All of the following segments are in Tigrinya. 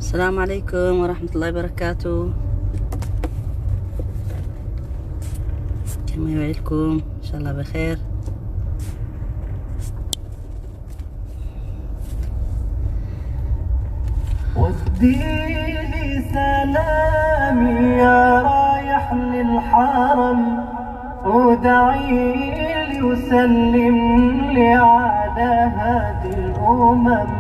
السلام عليكم ورحمة الله وبركاته. كما يوعدكم إن شاء الله بخير. ودي لي سلامي يا رايح للحرم، ودعي لي وسلم لي على هادي الأمم.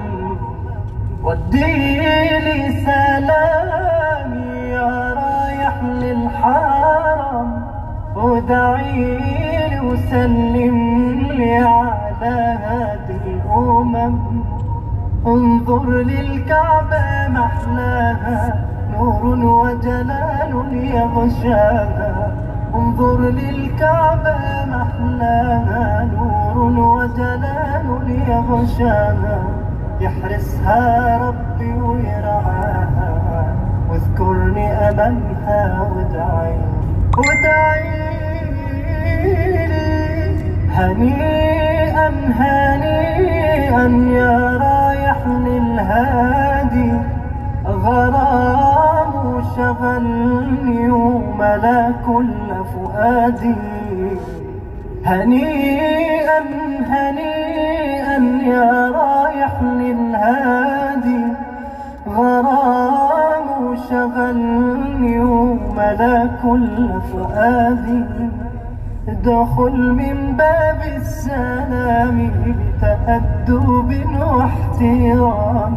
ودي لي سلامي يا رايح للحرم، ودعي لي وسلم لي على هادي الأمم. انظر للكعبة محلاها، نور وجلال يغشاها. انظر للكعبة محلاها، نور وجلال يغشاها. يحرسها ربي ويرعاها، واذكرني أمامها وادعي، وادعي لي. هنيئا هنيئا يا رايح للهادي، غرام شغلني وملا كل فؤادي. هنيئا هنيئا يا رايح للهادي، غرام شغلني وملا كل فؤادي. ادخل من باب السلام بتأدب واحترام،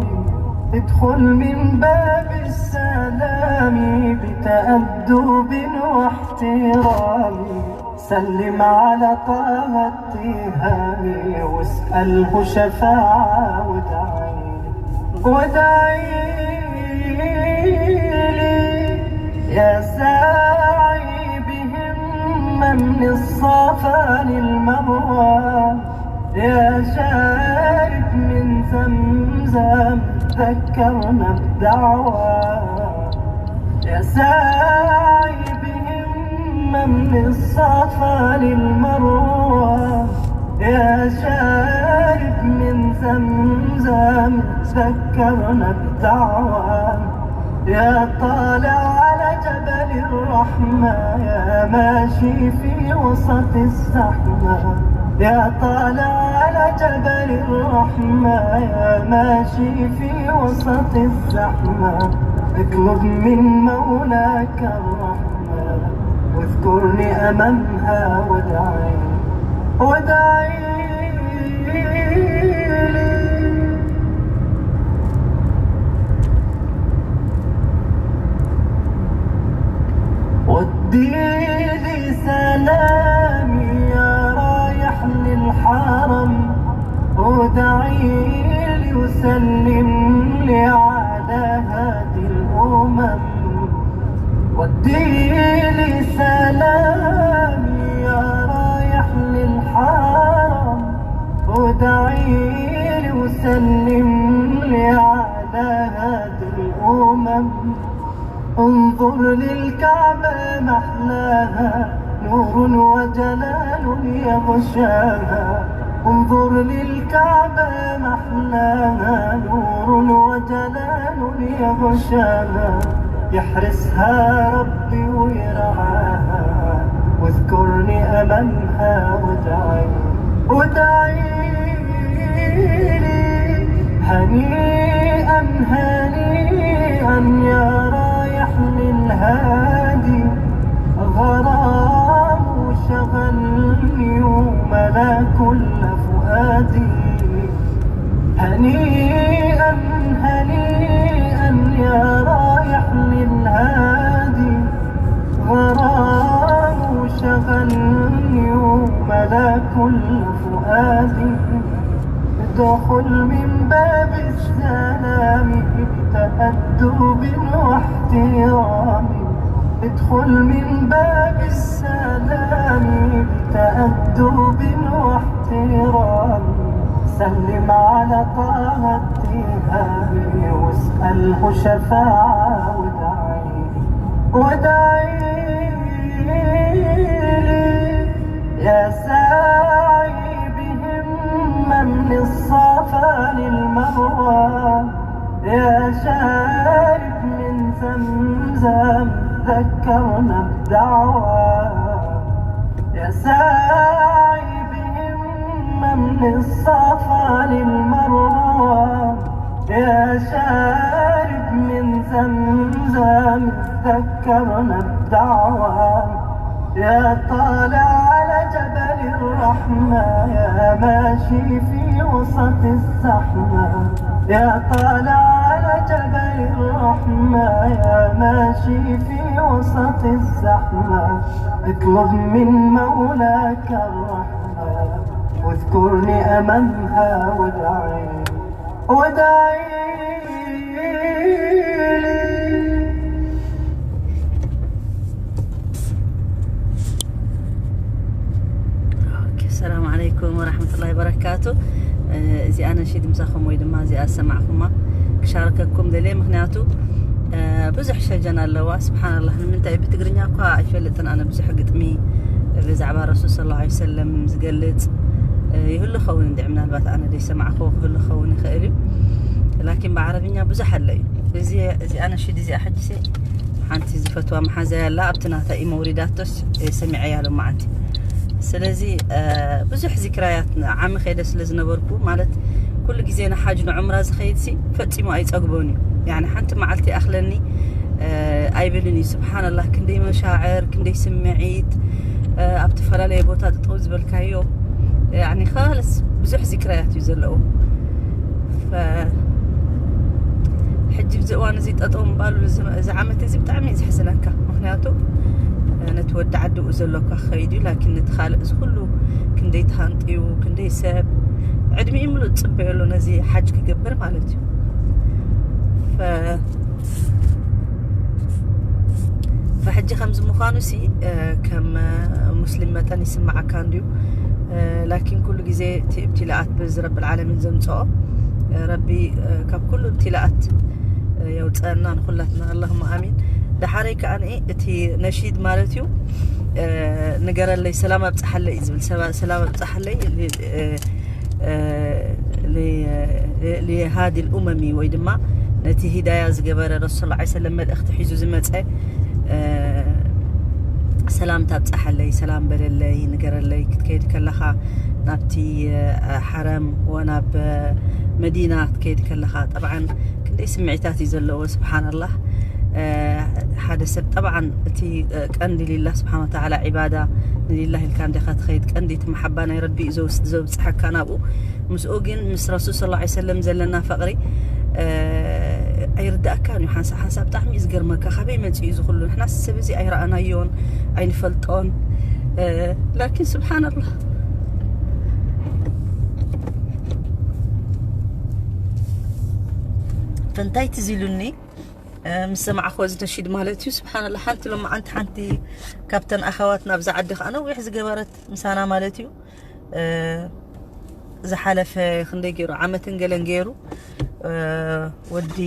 ادخل من باب السلام بتأدب واحترام. سلم على طه التهامي واسأله شفاعة وادعي، وادعي لي. يا ساعي بهم من الصفا للمروة، يا شارب من زمزم ذكرنا بدعوة. يا ساعي بهم من الصفا للمروة، يا شارب من زمزم ذكرنا بدعوة. يا طالع على جبل الرحمة، يا ماشي في وسط الزحمة، يا طالع على جبل الرحمة، يا ماشي في وسط الزحمة، اطلب من مولاك الرحمة، واذكرني أمامها وادعي، وادعي لي. ودي لي سلامي يا رايح للحرم، ودعي لي وسلم لي على هادي الأمم. ودي لي سلامي يا رايح للحرم، ودعي لي وسلم لي على هادي الأمم. انظر للكعبة محلاها، نور وجلال يغشاها. انظر للكعبة محلاها، نور وجلال يغشاها. يحرسها ربي ويرعاها، واذكرني أمامها وادعي، وادعي لي. هنيئا هنيئا يا رايح للهادي، غرام شغلني وملا كل فؤادي. هنيئا هنيئا يا رايح للهادي، غرام شغلني وملا كل فؤادي. ادخل من باب السلام بتأدب واحترام، ادخل من باب السلام بتأدب واحترام. سلم على طه التهامي واسأله شفاعة وادعي، وادعي لي. يا ساعي بهم من الصفا للمروة، يا شاعر زمزم ذكرنا بدعوة، يا ساعي بهمة من الصفا للمروة، يا شارب من زمزم ذكرنا بدعوة، يا طالع على جبل الرحمة، يا ماشي في وسط الزحمة، يا طالع على جبل الرحمة، يا ماشي في وسط الزحمة، اطلب من مولاك الرحمة، واذكرني أمامها وادعي، وادعي لي. ኦኬ፣ ሰላም ዓለይኩም ወራሕመቱላሂ ወበረካቱ። እ፣ እዚኣ ነሺድ ምሳኹም ወይ ድማ እዚኣ ዝሰማዕኹማ ክሻረከኩም ደልየ፣ ምኽንያቱ፣ እ፣ ብዙሕ ሸጀን ኣለዋ። ስብሓንላህ፣ ንምንታይ ብትግርኛ እኳ ኣይፈልጥን ኣነ ብዙሕ ግጥሚ ብዛዕባ ረሱል ሰለላሁ ዐለይሂ ወሰለም ዝገልጽ፣ እ፣ ይህሉ ኸውን እንድዒ፣ ምናልባት ኣነ ዘይሰማዕኹ ክህሉ ኸውን ይኽእል እዩ። ላኪን ብዓረብኛ ብዙሕ ኣሎ እዩ። እዚ፣ እዚኣ ነሺድ እዚኣ ሕጂ ሲ ሓንቲ ዝፈትዋ መሓዛይ ኣላ፣ ኣብቲ ናታ ኢሞ ውሪዳቶስ፣ እ፣ ሰሚዐያ ሎማዓንቲ። ስለዚ፣ እ፣ ብዙሕ ዚክራያት ዓሚ ከይደ ስለ ዝነበርኩ፣ ማለት ኩሉ ግዜ ንሓጅ ንዑምራ ዝኸይድ ሲ ፈጺሙ ኣይጸግቦን እዩ። ያኒ ሓንቲ መዓልቲ ይኣኽለኒ፣ እ፣ ኣይብልን እዩ። ስብሓንላህ፣ ክንደይ መሻዕር፣ ክንደይ ስምዒት፣ እ፣ ኣብ ዝተፈላለየ ቦታ ጠጠው ዝበልካዮ፣ ያኒ ካልስ ብዙሕ ዚክራያት እዩ ዘለዎ። ፈ-፣ ሕጂ ብዚ እዋን እዚ ጠጠው ምባሉ እዚ፣ እዚ ዓመት እዚ ብጣዕሚ እዩ ዘሕዝነካ። ምኽንያቱ፣ እ፣ ነቲ ወዲ ዓዲ ብኡ ዘሎ እኳ ክኸይድ እዩ፣ ላኪን ነቲ ካልእ እዚ ኩሉ ክንደይ ተሃንጥዩ፣ ክንደይ ሰብ ዕድሚኡ ምሉእ ዝጽበዮ ኣሎ ነዚ ሓጅ ክገብር ማለት እዩ። ፈ-፣ ፈሕጂ ከምዚ ምዃኑ ሲ፣ እ፣ ከም፣ እ፣ ሙስሊም መጠን ይስምዓካ እንድዩ። እ፣ ላኪን ኩሉ ግዜ እቲ እብትላኣት በዚ ረብል ዓለሚን ዘምጽኦ፣ እ፣ ረቢ፣ እ፣ ካብ ኩሉ እብትላኣት፣ እ፣ የውጸአና ንኹላትና፣ ኣላሁማ ኣሚን። ደሓረይ ከኣ እቲ ነሺድ ማለት እዩ፣ እ፣ ንገረለይ፣ ሰላም ኣብጽሓለይ እዩ ዝብል። ሰባ-፣ ሰላም ኣብጽሓለይ፣ እ፣ እ፣ ሊ-፣ ሊ-፣ ሊሃዲ ልኡመሚ ወይ ድማ ነቲ ሂዳያ ዝገበረ ረሱል ሰለላሁ ዐለይሂ ወሰለም መልእኽቲ ሒዙ ዝመጸ፣ እ፣ ሰላምታ ኣብጽሓለይ፣ ሰላም በለለይ፣ ንገረለይ። ክትከይድ ከለኻ ናብቲ፣ እ፣ ሓረም ወናብ መዲና ክትከይድ ከለኻ፣ ጠብዓን ክንደይ ስምዒታት እዩ ዘለዎ። ስብሓንላህ፣ እ፣ ሓደ ሰብ ጠብዓን እቲ፣ እ፣ ቀንዲ ሊላህ ስብሓን ወተዓላ ዒባዳ ንሊላህ ኢልካ እንዲኻ ትኸይድ፣ ቀንዲ እቲ መሓባ ናይ ረቢ እዩ ዘውስ-፣ ዘብጽሐካ ናብኡ። ምስኡ ግን ምስ ረሱል ሰለላሁ ዐለይሂ ወሰለም ዘለና ፍቕሪ፣ እ፣ ኣይርዳእካን እዩ። ሓንሳብ ሓንሳብ ብጣዕሚ እዩ ዝገርመካ። ካበይ መጺኡ እዚ ኩሉ? ንሕና ሰብ እዚ ኣይረኣናዮን ኣይንፈልጦን። እ፣ ላኪን ስብሓንላህ፣ ፈንታይ ትዝ ኢሉኒ፣ እ፣ ምስ ሰማዕኹዎ እዚ ነሺድ ማለት እዩ። ስብሓንላህ፣ ሓንቲ ሎማዓንቲ ሓንቲ ካብተን ኣኸዋትና ኣብዛ ዓዲ ከኣ ነዊሕ ዝገበረት ምሳና ማለት እዩ። እ፣ ዝሓለፈ ክንደይ ገይሩ፣ ዓመትን ገለን ገይሩ፣ እ፣ ወዲ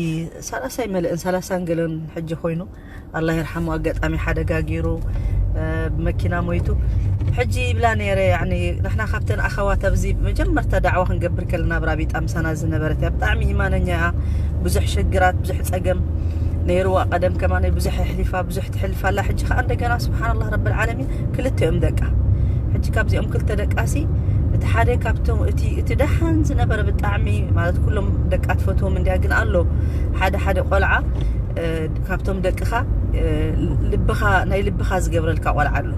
ሰላሳ ኣይመልእን፣ ሰላሳን ገለን ሕጂ ኮይኑ፣ ኣላህ ይርሓሙ፣ ኣጋጣሚ ሓደጋ ገይሩ፣ እ፣ ብመኪና ሞይቱ። ሕጂ ይብላ ነይረ፣ ያኒ፣ ንሕና ካብተን ኣኸዋት ኣብዚ መጀመርታ ዳዕዋ ክንገብር ከለና፣ ኣብ ራቢጣ ምሳና ዝነበረት እያ። ብጣዕሚ ኢማነኛ እያ። ብዙሕ ሽግራት፣ ብዙሕ ጸገም ነይርዋ። ቀደም ከማን ብዙሕ የሕሊፋ፣ ብዙሕ ትሕልፍ ኣላ። ሕጂ ከኣ እንደገና፣ ስብሓንላህ ረብል ዓለሚን፣ ክልቲኦም ደቃ። ሕጂ ካብዚኦም ክልተ ደቃሲ፣ እቲ ሓደ ካብቶም፣ እቲ፣ እቲ ደሓን ዝነበረ ብጣዕሚ፣ ማለት፣ ኩሎም ደቃ ትፈትዎም እንድያ፣ ግን ኣሎ ሓደ ሓደ ቆልዓ፣ እ፣ ካብቶም ደቅኻ፣ እ፣ ልብኻ፣ ናይ ልብኻ ዝገብረልካ ቆልዓ ኣሎ።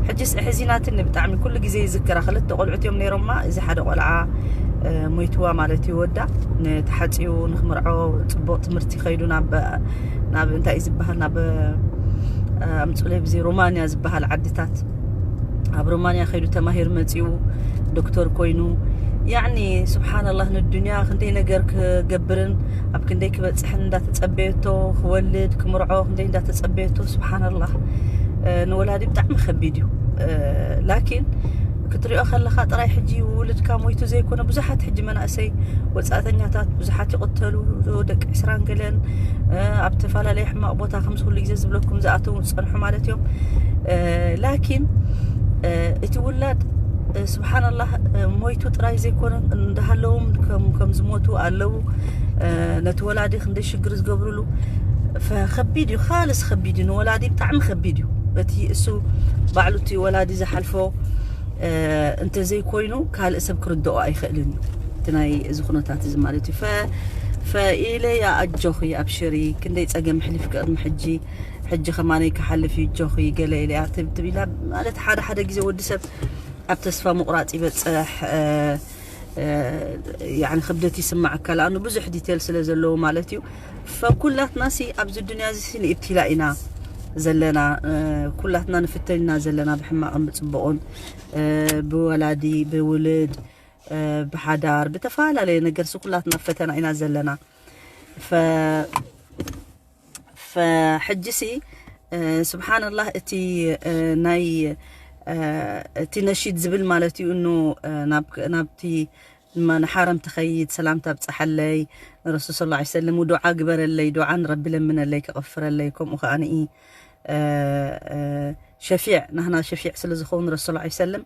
ሕጂስ ኣሕዚናትኒ ብጣዕሚ፣ ኩሉ ግዜ ይዝክራ። ክልተ ቆልዑት እዮም ነይሮማ፣ እዚ ሓደ ቆልዓ፣ እ፣ ሞይትዋ ማለት እዩ። ወዳ ንተሓፅዩ ንክምርዖ፣ ፅቡቕ ትምህርቲ ከይዱ ናብ፣ ናብ እንታይ እዩ ዝበሃል፣ ናብ፣ እ፣ ኣምፁለይ፣ ብዚ ሮማንያ ዝበሃል ዓድታት፣ ኣብ ሮማንያ ከይዱ ተማሂሩ መፂኡ፣ ዶክተር ኮይኑ። ያዕኒ ስብሓንላህ፣ ንዱንያ ክንደይ ነገር ክገብርን ኣብ ክንደይ ክበፅሕን እንዳተፀበየቶ፣ ክወልድ ክምርዖ ክንደይ እንዳተፀበየቶ፣ ስብሓንላህ፣ እ፣ ንወላዲ ብጣዕሚ ከቢድ እዩ። እ፣ ላኪን ክትሪኦ ከለኻ ጥራይ ሕጂ ውልድካ ሞይቱ ዘይኮነ፣ ብዙሓት ሕጂ መናእሰይ ወጻእተኛታት ብዙሓት ይቕተሉ፣ ደቂ ዕስራን ገለን፣ እ፣ ኣብ ተፈላለየ ሕማቕ ቦታ ከምዚ ኩሉ ግዜ ዝብለኩም ዝኣተዉ ዝጸንሑ ማለት እዮም። እ፣ ላኪን፣ እ፣ እቲ ውላድ፣ እ፣ ስብሓንላህ፣ እ፣ ሞይቱ ጥራይ ዘይኮነ፣ እንዳሃለዎም ከም፣ ከም ዝሞቱ ኣለዉ። እ፣ ነቲ ወላዲ ክንደይ ሽግር ዝገብርሉ፣ ፈኸቢድ እዩ፣ ካልስ ኸቢድ እዩ፣ ንወላዲ ብጣዕሚ ኸቢድ እዩ። እቲ እሱ ባዕሉ እቲ ወላዲ ዝሓልፎ እንተዘይኮይኑ ካልእ ሰብ ክርድኦ ኣይኽእልን እዩ። እቲ ናይ እዚ ኩነታት እዚ ማለት እዩ። ፈኢለያ ኣጆኺ ኣብሽሪ፣ ክንደይ ጸገም ሕሊፍ ቅድሚ ሕጂ፣ ሕጂ ከማነይ ክሓልፍ እዩ፣ ኣጆኺ ገለ ኢለያ ትብትብ ኢላ ማለት። ሓደ ሓደ ግዜ ወዲ ሰብ ኣብ ተስፋ ምቑራጽ ይበጽሕ። ያኒ ክብደት ይስማዓካ፣ ለኣኑ ብዙሕ ዲቴል ስለ ዘለዎ ማለት እዩ። ፈኩላትና ሲ ኣብዚ ዱንያ እዚ ሲ ንእብትላ ኢና ዘለና። ኩላትና ንፍተን ኢና ዘለና፣ ብሕማቕን ብጽቡቕን፣ ብወላዲ፣ ብውልድ፣ ብሓዳር፣ ብተፈላለየ ነገር ሲ ኩላትና ፈተና ኢና ዘለና። ፈ ፈሕጂ ሲ ስብሓንላህ፣ እቲ ናይ እቲ ነሺድ ዝብል ማለት እዩ። እኑ ናብቲ ንሓረም ትኸይድ ሰላምታ ብፅሓለይ፣ ንረሱል ስለ ላ ሰለም ዱዓ ግበረለይ፣ ዱዓ ንረቢ ለምነለይ ከቐፍረለይ፣ ከምኡ ከዓኒ ሸፊዕ ናህና ሸፊዕ ስለ ዝኸውን ረሱል ላ ሰለም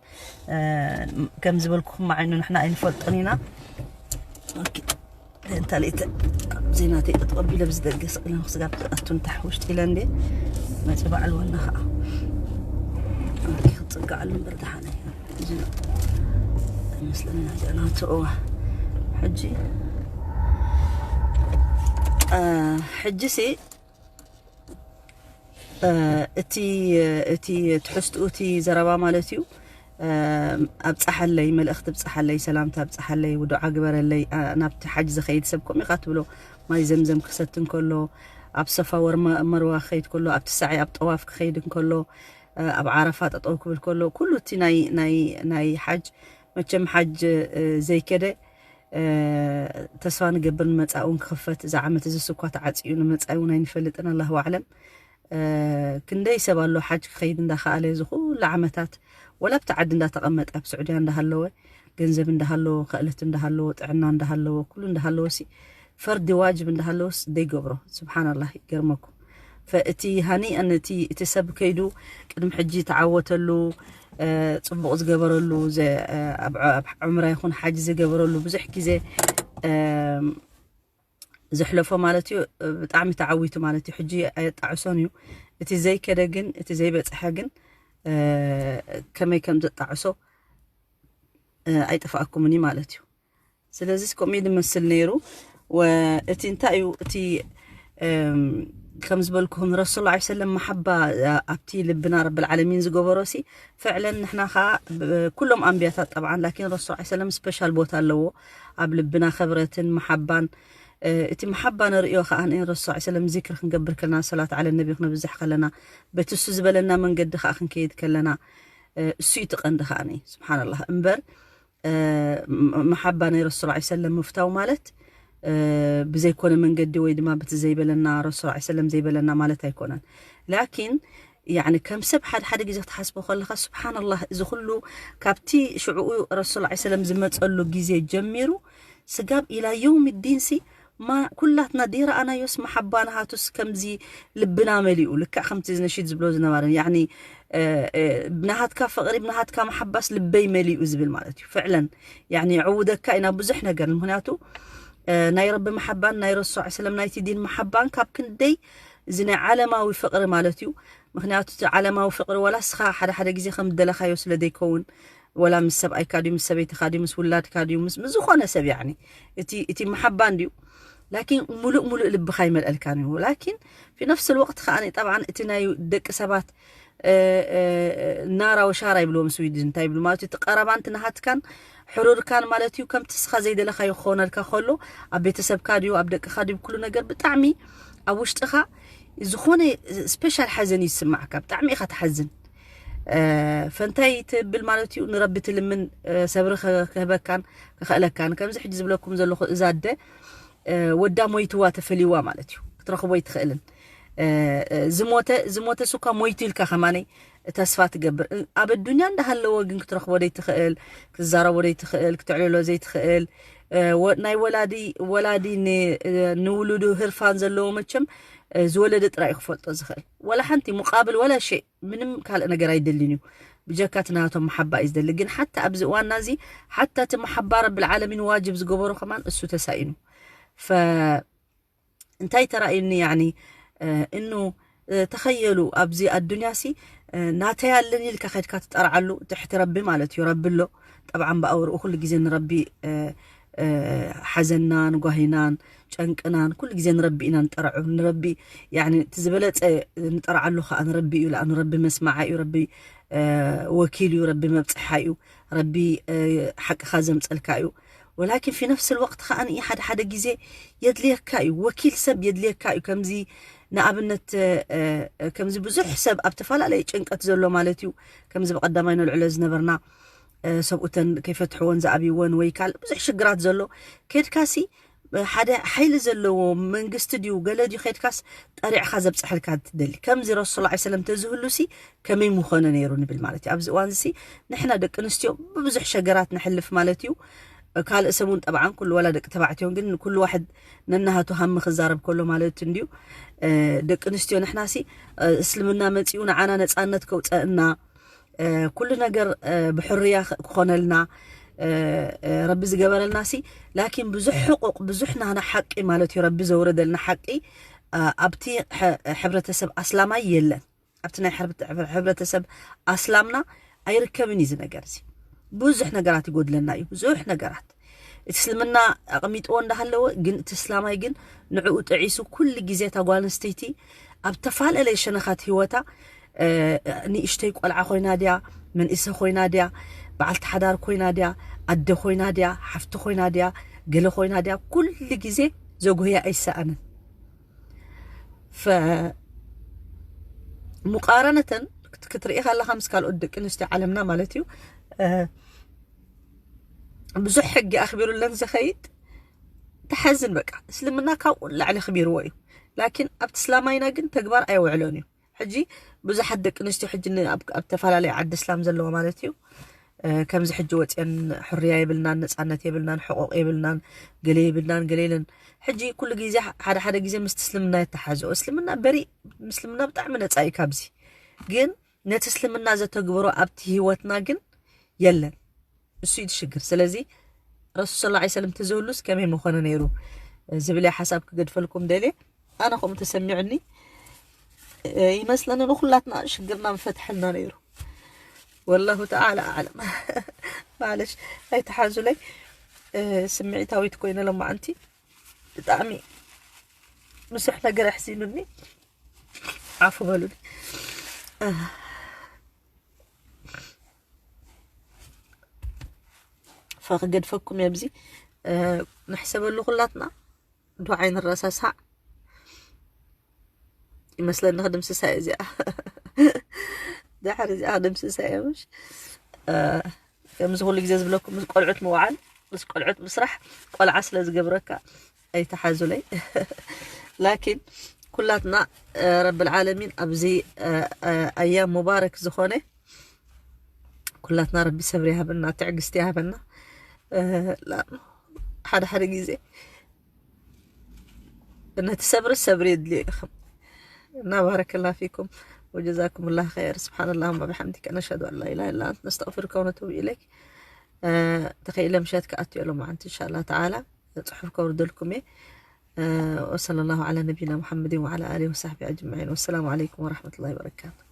ከም ዝበልኩኹም ዓይኑ ንሕና ኣይንፈልጦን ኢና። እንታሌተ ዜናተይ ጠጠቢለ ብዝደገስ ቅለን ክስጋብ ኣቱን ታሕ ውሽጢ ኢለ እንዴ መፂ በዓል ወና ከዓ ክፅጋዓሉ እምበር ደሓነ ይመስለኒ ናዚኣ ናቱ። እዋ ሕጂ ሕጂ ሲ እቲ እቲ ትሕዝትኡ እቲ ዘረባ ማለት እዩ። ኣብፀሓለይ፣ መልእኽቲ ኣብፀሓለይ፣ ሰላምታ ኣብፀሓለይ፣ ውዱዓ ግበረለይ። ናብቲ ሓጅ ዝኸይድ ሰብ ከምኡ ኢኻ ትብሎ። ማይ ዘምዘም ክሰቲ እንከሎ፣ ኣብ ሰፋ ወር መርዋ ክኸይድ ከሎ፣ ኣብቲ ሳዒ ኣብ ጠዋፍ ክኸይድ እንከሎ፣ ኣብ ዓረፋ ጠጠው ክብል ከሎ፣ ኩሉ እቲ ናይ ናይ ናይ ሓጅ፣ መቸም ሓጅ ዘይከደ ተስፋ ንገብር ንመፃኢ እውን ክኽፈት። እዚ ዓመት እዚ ስኳ ተዓፅዩ ንመፃኢ እውን ኣይንፈልጥን፣ ኣላሁ ኣዕለም። ክንደይ ሰብ ኣሎ ሓጅ ክኸይድ እንዳኸኣለ እዚ ኩሉ ዓመታት ወላ ኣብቲ ዓዲ እንዳተቐመጠ ኣብ ስዑድያ እንዳሃለወ፣ ገንዘብ እንዳሃለዎ፣ ክእለት እንዳሃለዎ፣ ጥዕና እንዳሃለዎ፣ ኩሉ እንዳሃለዎ ሲ ፈርዲ ዋጅብ እንዳሃለዎስ ዘይገብሮ። ስብሓንላህ፣ ይገርመኩም። ፈእቲ ሃኒአን እቲ እቲ ሰብ ከይዱ ቅድሚ ሕጂ ተዓወተሉ፣ ፅቡቕ ዝገበረሉ፣ ኣብ ዕምራ ይኹን ሓጅ ዝገበረሉ ብዙሕ ግዜ ዘሕለፎ ማለት እዩ። ብጣዕሚ ተዓዊቱ ማለት እዩ። ሕጂ ኣየጣዕሶን እዩ። እቲ ዘይከደ ግን፣ እቲ ዘይበፅሐ ግን ከመይ ከም ዘጣዕሶ ኣይጠፋኣኩምን እዩ ማለት እዩ። ስለዚ ከምኡ እዩ ዝመስል ነይሩ። እቲ እንታይ እዩ እቲ ከም ዝበልኩኹም ረሱል ላ ሰለም መሓባ ኣብቲ ልብና ረብል ዓለሚን ዝገበሮ ሲ ፍዕለን ንሕና ከዓ ኩሎም ኣንብያታት ጠብዓን ላኪን ረሱል ላ ሰለም ስፔሻል ቦታ ኣለዎ ኣብ ልብና፣ ክብረትን መሓባን። እቲ መሓባ ንርእዮ ከዓ ረሱል ላ ሰለም ዚክር ክንገብር ከለና፣ ሰላት ዓለ ነቢ ክነብዝሕ ከለና፣ በቲ እሱ ዝበለና መንገዲ ከዓ ክንከይድ ከለና እሱ እዩ ትቐንዲ ከዓ። ስብሓንላህ እምበር መሓባ ናይ ረሱል ላ ሰለም ምፍታው ማለት ብዘይኮነ መንገዲ ወይ ድማ በቲ ዘይበለና ረሱል ላ ሰለም ዘይበለና ማለት ኣይኮነን። ላኪን ያኒ ከም ሰብ ሓደ ሓደ ግዜ ክትሓስቦ ከለኻ ስብሓንላህ፣ እዚ ኩሉ ካብቲ ሽዕኡ ረሱል ላ ሰለም ዝመፀሉ ግዜ ጀሚሩ ስጋብ ኢላ የውም ዲን ሲ ኩላትና ደይረኣናዮስ መሓባ ናሃቱስ ከምዚ ልብና መሊኡ፣ ልክዕ ከምቲ ነሺድ ዝብሎ ዝነበረ ያኒ ብናሃትካ ፍቕሪ ብናሃትካ መሓባስ ልበይ መሊኡ ዝብል ማለት እዩ። ፍዕለን ያኒ የዕውደካ ኢና ብዙሕ ነገር። ምክንያቱ ናይ ረቢ መሓባን ናይ ረሱል ሰለም ናይቲ ዲን መሓባን ካብ ክንደይ እዚ ናይ ዓለማዊ ፍቕሪ ማለት እዩ። ምክንያቱ እቲ ዓለማዊ ፍቕሪ ዋላ እስኻ ሓደ ሓደ ግዜ ከም ደለኻዮ ስለ ዘይከውን፣ ወላ ምስ ሰብኣይካ ድዩ፣ ምስ ሰበይትኻ ድዩ፣ ምስ ውላድካ ድዩ፣ ምስ ምስ ዝኾነ ሰብ ያኒ እቲ እቲ መሓባን ድዩ ላኪን ሙሉእ ሙሉእ ልብኻ ይመልአልካን እዩ። ላኪን ፊ ነፍስ ልወቅት ከዓ ጠብዓን እቲ ናይ ደቂ ሰባት ናራ ወሻራ ይብልዎም ስዊድን እንታይ ይብሉ ማለት እዩ። እቲ ቀረባን እቲ ናሃትካን ሕሩርካን ማለት እዩ። ከምቲ እስኻ ዘይደለኻዮ ክኾነልካ ከሎ ኣብ ቤተሰብካ ድዩ ኣብ ደቅኻ ድዩ ኩሉ ነገር ብጣዕሚ ኣብ ውሽጥኻ ዝኾነ ስፔሻል ሓዘን እዩ ዝስማዕካ። ብጣዕሚ ኢኻ ትሓዝን። ፈንታይ ትብል ማለት እዩ ንረቢ ትልምን ሰብሪ ክህበካን ክኽእለካን። ከምዚ ሕጂ ዝብለኩም ዘለኹ እዛ ኣደ ወዳ ሞይትዋ ተፈልይዋ ማለት እዩ። ክትረኽቦ ኣይትኽእልን። ዝሞተ ዝሞተ ሱካ ሞይቱ ኢልካ ከማነይ ተስፋ ትገብር። ኣብ ኣዱንያ እንዳሃለወ ግን ክትረኽቦ ዘይትኽእል፣ ክትዛረቦ ዘይትኽእል፣ ክትዕልሎ ዘይትኽእል፣ ናይ ወላዲ ወላዲ ንውሉዱ ህርፋን ዘለዎ መቸም ዝወለደ ጥራይ ክፈልጦ ዝኽእል። ወላ ሓንቲ ሙቃብል ወላ ሸይ ምንም ካልእ ነገር ኣይደልን እዩ። ብጀካ እቲ ናቶም መሓባ እዩ ዝደሊ። ግን ሓታ ኣብዚ እዋንና እዚ ሓታ እቲ መሓባ ረብል ዓለሚን ዋጅብ ዝገበሮ ከማን እሱ ተሳኢኑ። ፈ እንታይ ተራእዩኒ ያኒ እኑ ተኸየሉ ኣብዚ ኣዱንያ ሲ ናተይ ኣለኒ ኢልካ ከድካ ትጠርዓሉ ትሕቲ ረቢ ማለት እዩ። ረቢ ኣሎ ጠብዓን ብኣውርኡ ኩሉ ግዜ ንረቢ ሓዘናን ጓሂናን ጨንቅናን ኩሉ ግዜ ንረቢ ኢና ንጠርዖ። ንረቢ ያኒ እቲ ዝበለፀ ንጠርዓሉ ከዓ ንረቢ እዩ። ንረቢ መስማዓ እዩ። ረቢ ወኪል እዩ። ረቢ መብፅሓ እዩ። ረቢ ሓቅኻ ዘምፀልካ እዩ። ወላኪን ፊ ነፍስ ልወቅት ከዓ ሓደ ሓደ ግዜ የድልየካ እዩ። ወኪል ሰብ የድልየካ እዩ። ከምዚ ንኣብነት ከምዚ ብዙሕ ሰብ ኣብ ተፈላለየ ጭንቀት ዘሎ ማለት እዩ። ከምዚ ብቀዳማይ ነልዕሎ ዝነበርና ሰብኡተን ከይፈትሕዎን ዝኣብይዎን ወይ ካልእ ብዙሕ ሽግራት ዘሎ ከድካሲ ሓደ ሓይሊ ዘለዎ መንግስቲ ድዩ ገለ ድዩ ከድካስ ጠሪዕካ ዘብፅሐልካ ትደሊ። ከምዚ ረሱል ላ ሰለም ተዝህሉሲ ከመይ ምኾነ ነይሩ ንብል ማለት እዩ። ኣብዚ እዋን ሲ ንሕና ደቂ ኣንስትዮ ብብዙሕ ሸገራት ንሕልፍ ማለት እዩ። ካልእ ሰብ እውን ጠብዓን ኩሉ ዋላ ደቂ ተባዕትዮ ግን ኩሉ ዋሕድ ነናሃቱ ሃሚ ክዛረብ ከሎ ማለት እንድዩ። ደቂ ኣንስትዮ ንሕና ሲ እስልምና መፂኡ ንዓና ነፃነት ከውፀእና ኩሉ ነገር ብሕርያ ክኾነልና ረቢ ዝገበረልና ሲ ላኪን ብዙሕ ሕቁቅ ብዙሕ ናና ሓቂ ማለት እዩ ረቢ ዘውረደልና ሓቂ ኣብቲ ሕብረተሰብ ኣስላማይ የለን። ኣብቲ ናይ ሕብረተሰብ ኣስላምና ኣይርከብን እዩ እዚ ነገር እዚ። ብዙሕ ነገራት ይጎድለና እዩ ብዙሕ ነገራት እቲ እስልምና ኣቕሚጥዎ እንዳሃለወ ግን እቲ እስላማይ ግን ንዕኡ ጥዒሱ ኩሉ ግዜ እታ ጓል ኣንስተይቲ ኣብ ተፈላለየ ሸነኻት ህይወታ ንእሽተይ ቆልዓ ኮይና ድያ መንእሰ ኮይና ድያ በዓልቲ ሓዳር ኮይና ድያ ኣደ ኮይና ድያ ሓፍቲ ኮይና ድያ ገለ ኮይና ድያ ኩሉ ግዜ ዘጉህያ ኣይሰኣንን። ሙቃረነተን ክትርኢ ከለካ ምስ ካልኦት ደቂ ኣንስትዮ ዓለምና ማለት እዩ ብዙሕ ሕጊ ኣኽቢሩለን ዝኸይድ ተሓዝን በቃ እስልምና ካብኡ ላዕሊ ኣኽቢርዎ እዩ። ላኪን ኣብቲ እስላማይና ግን ተግባር ኣየውዕሎን እዩ። ሕጂ ብዙሓት ደቂ ኣንስትዮ ሕጂ ኣብ ተፈላለየ ዓዲ እስላም ዘለዋ ማለት እዩ ከምዚ ሕጂ ወፅአን ሕርያ የብልናን ነፃነት የብልናን ሕቁቕ የብልናን ገለ የብልናን ገለ የለን። ሕጂ ኩሉ ግዜ ሓደ ሓደ ግዜ ምስ እስልምና የተሓዝኦ እስልምና በሪ ምስልምና ብጣዕሚ ነፃ እዩ ካብዚ ግን ነቲ እስልምና ዘተግብሮ ኣብቲ ህይወትና ግን የለን። እሱ እዩ ሽግር። ስለዚ ረሱል ሰለላሁ ዐለይሂ ወሰለም ተዝህሉስ ከመይ ምኾነ ነይሩ ዝብል ሓሳብ ክገድፈልኩም ደልየ። ኣነ ከምኡ ተሰሚዑኒ ይመስለኒ ንኩላትና ሽግርና ምፈትሐልና ነይሩ። ወላሁ ተዓላ ኣዕለም። ማለሽ ኣይተሓዙለይ ስምዒታዊት ኮይነ ለማዓንቲ ብጣዕሚ ብዙሕ ነገር ኣሕዚኑኒ። ዓፉ በሉኒ። ፈክገድፈኩም የብዚ ንሕሰበሉ ኩላትና ዱዓ ኣይንረሳሳዕ ይመስለኒ ክድምስሳ እየ እዚኣ ድሕር እዚኣ ክድምስሳ እየ ምሽ ከምዚ ኩሉ ግዜ ዝብለኩም ምስ ቆልዑት ምውዓል ምስ ቆልዑት ምስራሕ ቆልዓ ስለ ዝገብረካ ኣይተሓዙለይ ላኪን ኩላትና ረብል ዓለሚን ኣብዚ ኣያም ሙባረክ ዝኾነ ኩላትና ረቢ ሰብሪ ይሃበና ትዕግስቲ ይሃበና ሓደ ሓደ ግዜ ነቲ ሰብሪ ሰብሪ የድልዮ ኢኹም እና ባረከላ ፊኩም وجزاكم الله خير سبحان الله وبحمدك نشهد ان لا اله الا انت نستغفرك ونتوب اليك ተኸኢለ ምሸት ክኣትዮ ሎማዓንቲ እንሻላ ተዓላ ፅሑፍ ከውርደልኩም እየ وصلى الله على نبينا محمد وعلى آله وصحبه أجمعين والسلام عليكم ورحمة الله وبركاته